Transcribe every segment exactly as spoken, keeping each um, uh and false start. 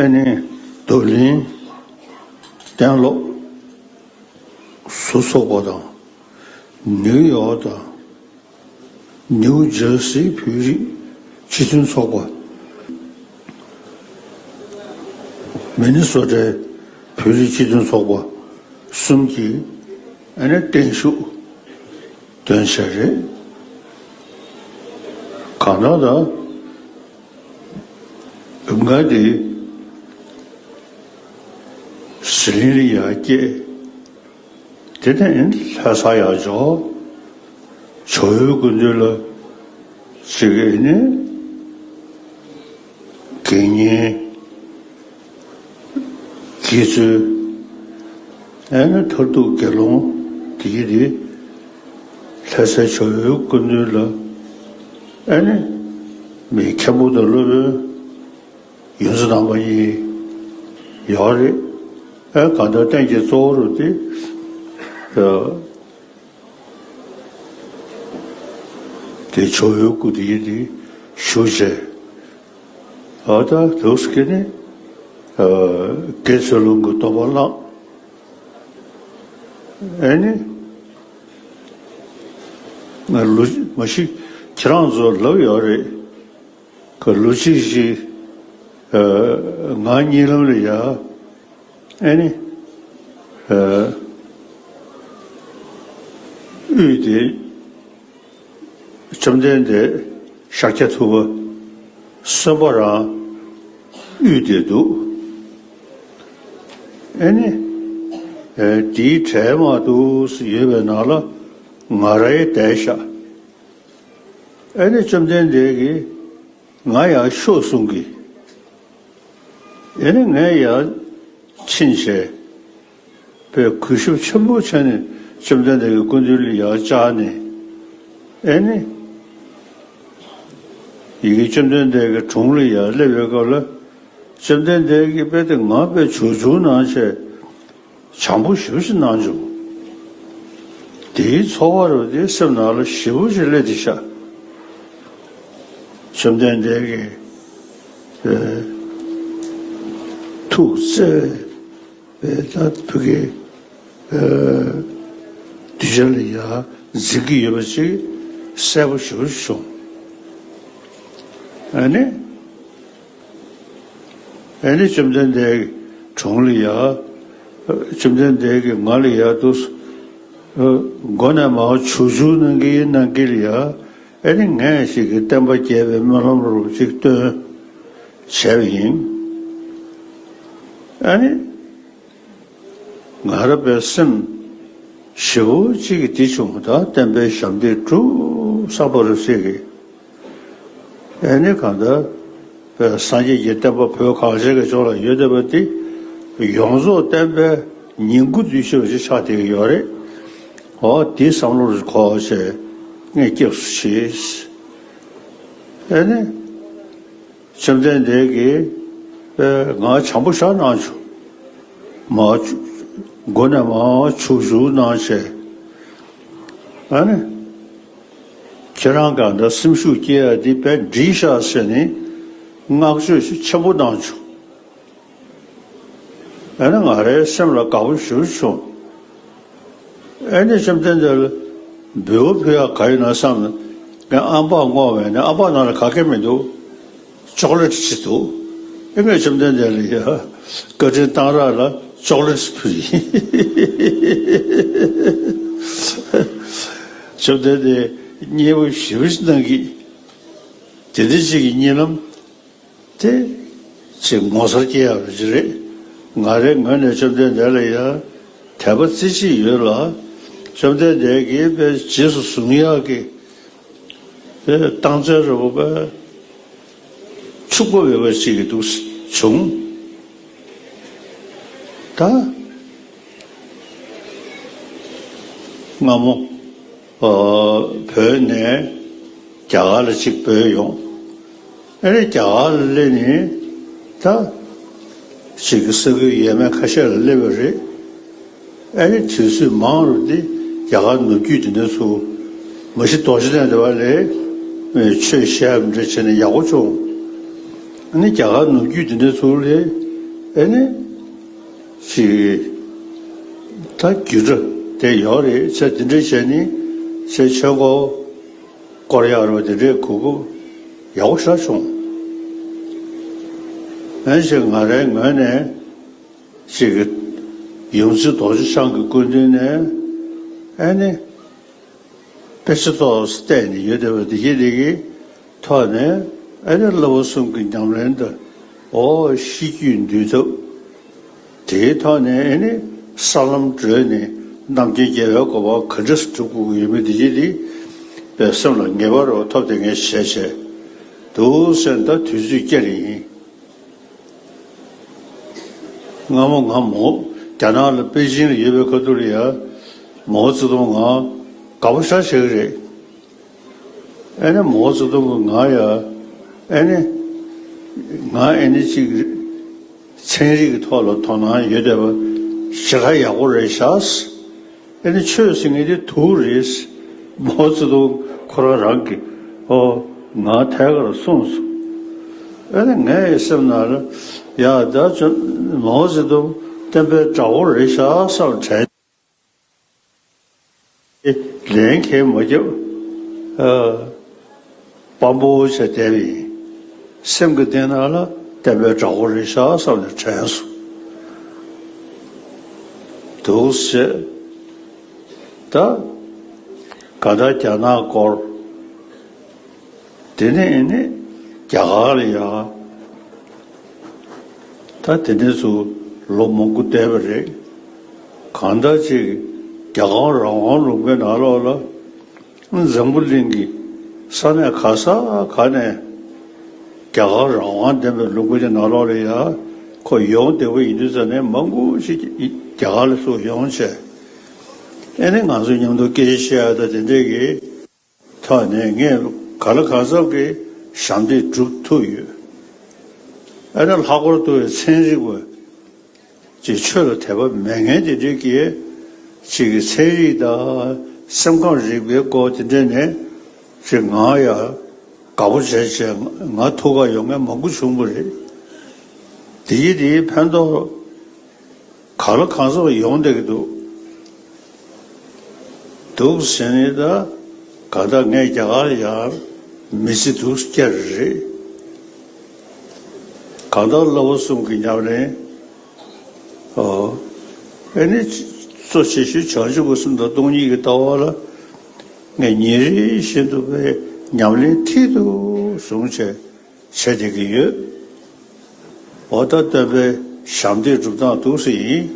ཨ་ནི་རྡོར་གླིང་གཏན་སློབ་ཟུར་ཚོགས་པ་དང་། ནིའུ་ཡོག་དང་ནིའུ་ཇར་སིའི་བོད་རིགས་སྤྱི་མཐུན་ཚོགས་པ། མི་ནི་སོ་ཊའི་བོད་རིགས་སྤྱི་མཐུན་ཚོགས་པ་གསུམ་གྱིས་ཨ་ནི་བརྟན་བཞུགས་འདོན་བྱས་རེད། གང་ལྟར་ད་ང་དེ་ཟི་ལིང་ལ་ཡར་སྐྱེས། དེ་ནས་ལྷ་ས་ཡར་འབྱོར། ཇོ་བོའི་སྐུ་མདུན་ལ་ཅིག་ཨ་ནི་དགེ་བསྙེན་དགེ་ཚུལ། ཨ་ནི་མཐར་ཐུག་དགེ་སློང་དེ་ཡི་དེ་ལྷ་སའི་ཇོ་བོའི་སྐུ་མདུན་ལ་ཨ་ནི་མི་མཁན་པོ་དང་སློབ་དཔོན་ཡོངས་སུ་དམ་པ་ཡིན་ཡོད་རེད། ཨ་གང་ལྟར་རྟེན་གྱི་གཙོ་བོ་རུ་དེ་ཨ་དེ་ཇོ་བོའི་སྐུ་དེ་ཡི་དེ་བཞུགས་བྱས། ཨ་ད་དུས་ཀྱི་ནི་ཨ་དགེ་ཚུལ་སློང་གི་སྡོམ་པ་བླངས། ཨ་ནི་ང་ལོ་མ་གཞི་ཁྱེད་རང་ཚོ་ལབ་ཡོད་རེད། ཁ་ལོ་གཅིག་ཅིག་ཨ་ང་གཉིད་ལམ་ལ་ཡ་ཨ་ནི་ཨ་དབུས་དེ་བཅོམ་ལྡན་འདས་ཤཱཀྱ་ཐུབ་པ་གསོན་པོ་རང་དབུས་དེ་འདུག་ཨ་ནི་ཨ་དེའི་གྲལ་མ་འདུག་ཡོད་པའི་ནང་ལ་ང་རང་བསྡད་ཤག་ཨ་ནི་བཅོམ་ལྡན་འདས་ཀྱིས་ང་ཡར་ཤོག་གསུང་གི། ཨ་ནི་ངས་ཡར་ཕྱིན་བྱས་པའི་གུས་ཞབས་ཆེན་པོ་བྱས་ནས་བཅོམ་ལྡན་འདས་ཀྱི་སྐུ་མདུན་ལ་ཡར་བཅར་ནས། ཨ་ནི་ཡི་གེ་བཅོམ་ལྡན་འདས་ཀྱི་དྲུང་ལ་ཡར་སླེབས་པའི་སྐབས་ལ། བཅོམ་ལྡན་འདས་ཀྱིས་དཔེ་དེ་ང་དཔེ་བྱུང་བྱུང་གནང་བྱས། བྱམས་པོ་ཞེ་པོ་ཞིག་གནང་བྱུང་། དེའི་ཚོར་བ་རུ་དེ་སེམས་ནང་ལ་ཞེ་པོ་ཞིག་སླེབས་ཏེ་ཤག་བཅོམ་ལྡན་འདས་ཀྱིས་ཨ་ཐུགས་བརྩེ་བས་ད་བུ་གའི་ཨ་གདུལ་བྱ་ལ་ཡ་འཛིན་གྱི་ཡོད་པ་ཅིག་གསལ་པོ་ཞེ་པོ་ཞིག་བྱུང་། ཨ་ནི། ཨ་ནི་བཅོམ་ལྡན་འདས་ཀྱི་དྲུང་ལ་ཡ། བཅོམ་ལྡན་འདས་ཀྱིས་ང་ལ་ཡ་དུ་མགོ་ནས་མར་བྱུག་བྱུག་གནང་གི་གནང་གི་ལ་ཡ། ཨ་ནི་ངས་ཞིག་གི་བསྟན་པ་རྒྱས་པའི་སྨོན་ལམ་རུ་ཅིག་བཏོན་བྱས་པ་ཡིན། ཨ་ནི། ང་རང་པའི་སེམས་ཞེ་པོ་ཅིག་གི་འདི་བྱུང་། ད་བསྟན་པའི་ཞབས་འདེགས་གྲུབ་བསགས་པ་རུ་ཟེར་གི། ཨ་ནི་གང་ལྟར་པའི་སངས་རྒྱས་ཀྱི་བསྟན་པ་བོད་གངས་ཅན་གྱི་ལྗོངས་ལ་ཡོད་བསྡད་པ་འདི་ཡོངས་རྫོགས་བསྟན་པའི་ཉིང་ཁུ་འདུས་ཤོས་ཅིག་ཆགས་བསྡད་ཀྱི་ཡོད་རེད། འོ་འདི་བསམ་བློ་རུ་འཁོར་བྱས་ངས་སྐྱབས་སུ་མཆི། ཨ་ནི། བཅོམ་ལྡན་འདས་ཀྱིས་ཨེ་ང་བྱམས་པོ་ཞེ་གནང་བྱུང་། མར་མགོ་ནས་མར་བྱུག་བྱུག་གནང་བྱས། ཨ་ནི། ཁྱེད་རང་གང་འདྲ་སེམས་ཤུགས་སྐྱེ་ཡ་འདི་དཔེ་འགྲིག་ཤག་ཟེར་ནས་བསྔགས་བརྗོད་ཤུགས་ཆེན་པོ་གནང་བྱུང་། ཨ་ནི་ང་རའི་སེམས་ལ་དགའ་པོ་ཞེ་པོ་བྱུང་། ཨ་ནི་བཅོམ་ལྡན་འདས་ལ་འབུལ་བ་ཕུལ་ཡག་ག་ཡོད་ན་བསམ་ནས་ངས་ཨམ་ཕྲག་སྔོག་པས་ནི་ཨམ་ཕྲག་ནང་ལ་ག་གེ་མི་འདུག་ཅོག་ལེ་ཊི་ཅིག་འདུག་ཨ་ངས་བཅོམ་ལྡན་འདས་ལ་ཡ་བཀའ་དྲིན་གཏང་རག་ལ་ཅོག་ལེ་ཊི་ཕུལ་ཡིན། བཅོམ་ལྡན་འདས་མཉེས་པོ་ཞེ་པོ་ཞིག་གནང་གི། དེ་འདྲ་ཅིག་གི་གཉིད་ལམ། དེ་ཅིག་ངོ་མཚར་སྐྱེ་ཡག་རེད་ཅིག་རེད། ང་རའི་ངོས་ནས་བཅོམ་ལྡན་འདས་ལ་ཡང་དད་པ་རྩེ་གཅིག་ཡོད་ལ། བཅོམ་ལྡན་འདས་ཀྱིས་དཔེ་རྗེས་སུ་བཟུང་ཡག་གི་དཔེ་སྟངས་འཛིན་རེ་བོ་དཔེ་འཕྱུག་པོ་མེད་པ་ཅིག་གི་འདུག་བྱུང་། ད་སྔ་མོ་བོད་ནས་རྒྱ་གར་ལ་ཅིག་བྲོས་ཡོང་། ཨ་ནི་རྒྱ་གར་ལ་སླེབས་ནས་ད་ཅིག་གི་ས་ཁུལ་ཡས་མས་ཁ་ཤས་ལ་སླེབས་པ་རེད། ཨ་ནི་དུས་ཚོད་མང་རུ་དེ་རྒྱ་གར་ནུབ་རྒྱུད་དེ་འདྲ་ཚོ་མ་གཞི་རྡོ་རྗེ་གདན་དེ་བ་ལས་ཆོས་བཤད་མི་འདྲ་བྱས་ནས་ཡག་པོ་བྱུང་། ཨ་ནི་རྒྱ་གར་ནུབ་རྒྱུད་དེ་འདྲ་ཚོ་ལས་ ཨེ་ནི། ཅིག་ད་རྒྱུ་འབྲས་དེ་ཡོད་རེད། ཚེ་འདི་འདྲ་བྱས་ནི་ཚེ་ཆོས་འཁོར་བསྐོར་ཡག་རོ་དེ་འདྲའི་གོ་སྐབས་ཡག་པོ་ཞེ་དྲག་བྱུང་། ཨེ་ཅིག་ང་རའི་ངོས་ནས་ཅིག་ཡོངས་འཛིན་རྡོ་རྗེ་འཆང་གི་སྐུ་མདུན་ནས་ཨེ་ནི། དཔེ་ཆ་ཐོག་བལྟས་ནས་ཡོད་བསྡད་པ་འདི་གི་འདི་གི་ཐོག་ནས་ཨེ་ནི་བསླབ་པ་གསུམ་གྱི་ཉམས་ལེན་དང་། ཨོ་ཤེས་རྒྱུད་འདུལ་ཐབས། དེའི་ཐོག་ནས་ཨེ་ནི་ས་ལམ་བགྲོད་ནས་རྣམ་མཁྱེན་རྒྱལ་བའི་གོ་འཕང་ག་འདྲ་སེ་སྒྲུབ་དགོས་ཀྱི་ཡོད་མེད་འདི་གི་འདི་དཔེ་སེམས་ལ་ངེས་པ་རུ་ཐོབ་སྟེ་ངས་བྱས་བྱས་འདུག་ཟེར། ད་དུས་ཚོད་བསྐྱལ་ཡིན། སྔ་མོ་ང་མོ་རྒྱ་ནག་ལ་པེ་ཅིང་ལ་ཡོད་པའི་ཁ་ཐུག་ལ་ཡ་མའོ་ཙེ་ཏུང་ང་དགའ་པོ་ཞེ་དྲག་བྱེད་ཀྱི་རེད། ཨེ་ནི་མའོ་ཙེ་ཏུང་གིས་ང་ཡ་ཨེ་ནི་ང་ཨེ་ནི་ཅིག་ཚན་རིག་གི་ཐོག་ལ་དོ་སྣང་ཡོད་བསྡད་པ་ཞེ་དྲག་ཡག་པོ་རེད་ཤག་ཨེ་ནི་ཆོས་ཟེར་མཁན་དེ་དུག་རེད། མའོ་ཙེ་ཏུང་ཁོ་རང་རང་གིས་ཨོ་ང་ཐད་ཀར་གསུངས་སོང་། ཨེ་ནི་ངའི་སེམས་ནང་ལ་ཡ་ད་ཅོ་མའོ་ཙེ་ཏུང་བསྟན་པའི་དགྲ་བོ་རེད་ཤག་བསམ་དྲན། ལན་ཁས་མ་རྒྱབ། ཨ། དཔའ་བོ་བྱས་བསྡད་པ་ཡིན། སེམས་ཀྱི་གཏིང་ནང་ལ་བསྟན་པའི་དགྲ་བོ་རེད་ཤག་བསམ་ནས་དྲན་སོང་། འདུག་སེ། ད་ག་ད་རྒྱ་ནག་སྐོར། དེ་ནས་ཨེ་ནི་རྒྱ་གར་ལ་ཡ། ད་དེ་ནས་ཚུར་ལོ་མང་པོ་བསྡད་པ་རེད། གང་ལྟར་ཅིག་རྒྱ་གར་རང་དབང་ལུང་པའི་ནང་ལོགས་ལ། འཛམ་བུ་གླིང་གི་ས་གནས་ག་ས་ག་ནས་རྒྱ་གར་རང་དབང་ལྡན་པའི་ལུང་པ་དེ་ནང་ལོགས་ལ་ཡ་ཁོ་ཡོང་བསྡད་པ་ཡིན་དུས་ཙ་ནས་མང་པོ་ཞིག་རྒྱ་གར་ལ་ཚུར་ཡོང་བྱས། ཨེ་ནི་ང་ཚོ་མཉམ་དུ་སྐད་ཆ་བཤད་ཡ་ད་དེ་འདྲས་ཀྱི་ཐོག་ནས་ངས་གང་ལ་གང་འཚམ་གྱི་ཞབས་འདེགས་སྒྲུབ་ཐུབ་ཡོད། ཨེ་ནི་ལྷག་པར་དུ་ཚན་རིག་པ། ཅིག་ཆོས་ལ་དད་པ་མེད་མཁན་དེ་འདྲས་ཀྱིས་ཅིག་གི་ཚན་རིག་དང་སེམས་ཁམས་རིག་པའི་སྐོར་དེ་འདྲས་ནས་ཅིག་ང་ཡ་དགའ་པོ་བྱས་བྱས་ང་ཐུགས་ཁ་ཡོང་མཁན་མང་པོ་བྱུང་བ་རེད། དེ་ཡིས་དེའི་ཕན་ཐོགས་གང་ལ་གང་འཚམ་ཡོང་བསྡད་ཀྱི་འདུག་འདུག་ཟེར་ནས་ད་ག་ད་ངས་རྒྱ་གར་ཡར་མི་ཚེ་འདུག་བསྐྱལ་རེད། གང་ལྟར་བསླབ་པ་གསུམ་གྱི་ཉམས་ལེན། ཨོ། ཨེ་ནི་གཙོ་ཆེ་ཤོས་བྱང་ཆུབ་ཀྱི་སེམས་དང་སྟོང་ཉིད་ཀྱི་ལྟ་བ་ལ་ངས་ཉིན་རེ་བཞིན་དུ་པའི་ཉམས་ལེན་མཐིལ་དུ་བཟུང་བྱས་བྱེད་བསྡད་ཀྱི་ཡོད། འོ་ད་སྟོན་པའི་ཞབས་འདེགས་སྒྲུབ་སྟངས་འདུག་སེ་ཡིན།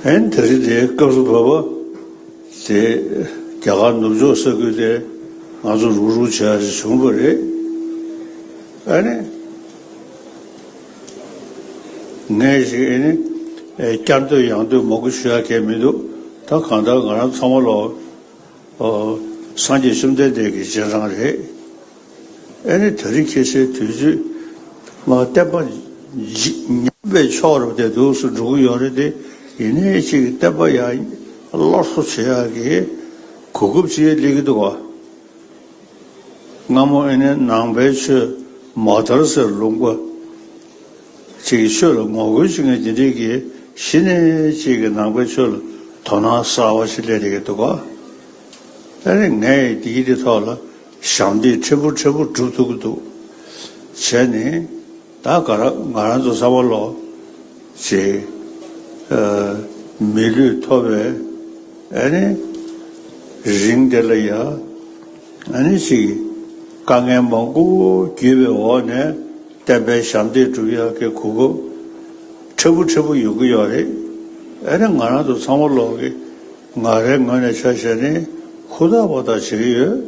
ཨན་དེ་རིང་དེའི་སྐབས་སུ་བབ་པ་དེ་རྒྱ་གར་ནུབ་ཕྱོགས་ས་ཁུལ་དེ་ང་ཚོ་རུག་རུག་བྱས་བྱུང་བ་རེད། ཨ་ནི་ངས་ཞིག་ཨ་ནི་བསྐྱར་ཟློས་ཡང་ཟློས་མང་པོ་ཞུ་ཡ་གང་མི་འདུག་ད་གང་ལྟར་ང་རང་ཚང་མ་ལོ། ཨོ། སངས་རྒྱས་བཅོམ་ལྡན་འདས་ཀྱི་རྗེས་འབྲང་རེད། ཨེ་ནི་དེ་རིང་ཁ་སང་དུས་ཚོད་མ་བསྟན་པ་ཉམས་པའི་ཕྱོགས་རུ་དེ་འདུག་སེ་འགྲོ་གི་ཡོད་རེད་དེ། ཡིན་ནའི་ཅིག་བསྟན་པ་ཡང་སླར་གསོ་བྱེད་ཡག་གི་གོ་སྐབས་ཅིག་སླེབས་ཀྱི་འདུག་ག་སྔ་མོ་ཨེ་ནི་ནང་པའི་ཆོས་མ་དར་སའི་ལུང་པ། ཅིག་གི་ཆོས་ལ་ངོ་རྒོལ་བྱེད་མཁན་དེ་འདྲས་ཀྱིས་གཞི་ནས་ཅིག་གི་ནང་པའི་ཆོས་ལ་དོ་སྣང་གསར་བ་ཞིག་སླེབས་བསྡད་ཀྱི་འདུག་ག་ཨ་ནི་ངས་འདི་གི་འདི་ཐོག་ལ་ཞབས་འདེགས་ཕྲན་བུ་ཕྲན་བུ་སྒྲུབ་ཐུབ་ཀྱི་འདུག་བྱས་ནས་ད་ག་ར་ང་རང་ཚོ་ཚང་མ་ལོ་ཅིག་ཨ་མི་ལུས་ཐོབ་པའི་ཨ་ནི་རིང་དེ་ལ་ཡ་ཨ་ནི་ཅིག་དཀའ་ངལ་མང་པོ་བརྒྱུད་པའི་འོག་ནས། བསྟན་པའི་ཞབས་འདེགས་སྒྲུབ་ཡག་གི་གོ་སྐབས་ཕྲན་བུ་ཕྲན་བུ་ཡོང་གི་ཡོད་རེད། ཨེ་ནི་ང་རང་ཚོ་ཚང་མ་ལོག་གི་ང་རའི་ངོས་ནས་ཆ་བཞག་ནས་ཧུར་ཐག་པ་ཐག་བྱེད་ཀྱི་ཡོད།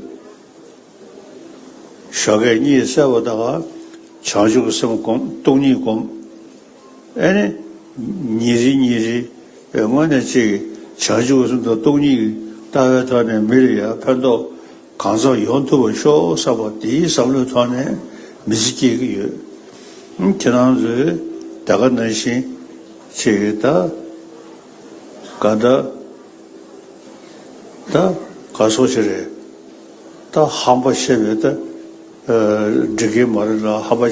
ཞོགས་ཀས་གཉིད་སད་པ་དང་བྱང་ཆུབ་ཀྱི་སེམས་སྒོམ། སྟོང་ཉིད་སྒོམ། ཨེ་ནི་ཉིན་རེ་ཉིན་རེ་དངོས་གནས་ཅིག་བྱང་ཆུབ་ཀྱི་སེམས་དང་སྟོང་ཉིད་ཀྱི་ལྟ་བའི་ཐོག་ནས་མི་ལ་ཡང་ཕན་ཐོགས། གང་ཙམ་ཡོང་ཐུབ་པར་ཤོག་བསམ་པ་དེའི་བསམ་བློའི་ཐོག་ནས་མི་ཚེ་སྐྱེལ་གྱི་ཡོད། ཁྱེད་རང་ཚོས་ད་ག་ནང་བཞིན་བྱེད་ཀྱི་ད་ག་ད་ད་ག་སོགས་ཤིག་རེད། ད་ཧམ་པ་བཤད་པའི་ད་འགྲིག་གི་མ་རེད་ལ། ཧམ་པ་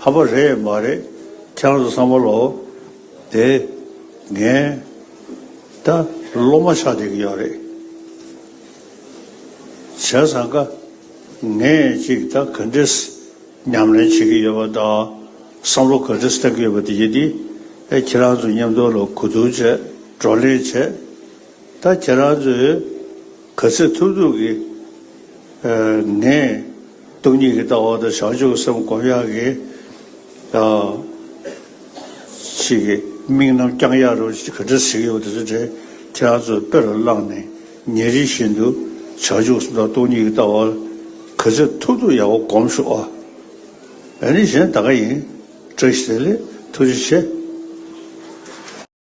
ཧམ་པ་རེད་མ་རེད། ཁྱེད་རང་ཚོ་ཚང་མ་ལོ། དེ་ངས་ད་སློབ་མ་ཆགས་བསྡད་ཀྱི་ཡོད་རེད། བྱས་ཙང་ཀ་ངས་ཅིག་ད་ག་འདྲས་ཉམས་ལེན་བྱེད་ཀྱི་ཡོད་པ་དང་། བསམ་བློ་ག་འདྲས་གཏོང་གི་ཡོད་པ་དེ་ཡིན་དེ། ཨེ་ཁྱེད་རང་ཚོ་མཉམ་དུ་ལ་གོ་བསྡུར་བྱས། བགྲོ་གླེང་བྱས། ད་ཁྱེད་རང་ཚོས་ག་ཚོད་ཐུབ་ཐུབ་ཀྱིས། ཨ། ངས་སྟོང་ཉིད་ཀྱི་ལྟ་བ་དང་བྱང་ཆུབ་སེམས་སྒོམ་ཡག་གི། ཨ། ཞིག་གི་དམིགས་རྣམ་བསྐྱང་ཡག་རུ་ག་འདྲ་ཞིག་ཡོད་དེ་ཚོ་དེ་ཁྱེད་རང་ཚོས་དཔེ་ལ་བླངས་ནས། ཉིན་རེ་བཞིན་དུ་བྱང་ཆུབ་སེམས་དང་སྟོང་ཉིད་ཀྱི་ལྟ་བ་ག་ཚོད་ཐུབ་ཐུབ་ཡག་པོ་སྒོམ་ཤོག་ཨ། ཨ་ནི་གཞན་ད་ག་ཡིན། བཀྲ་ཤིས་བདེ་ལེགས། ཐུགས་རྗེ་ཆེ།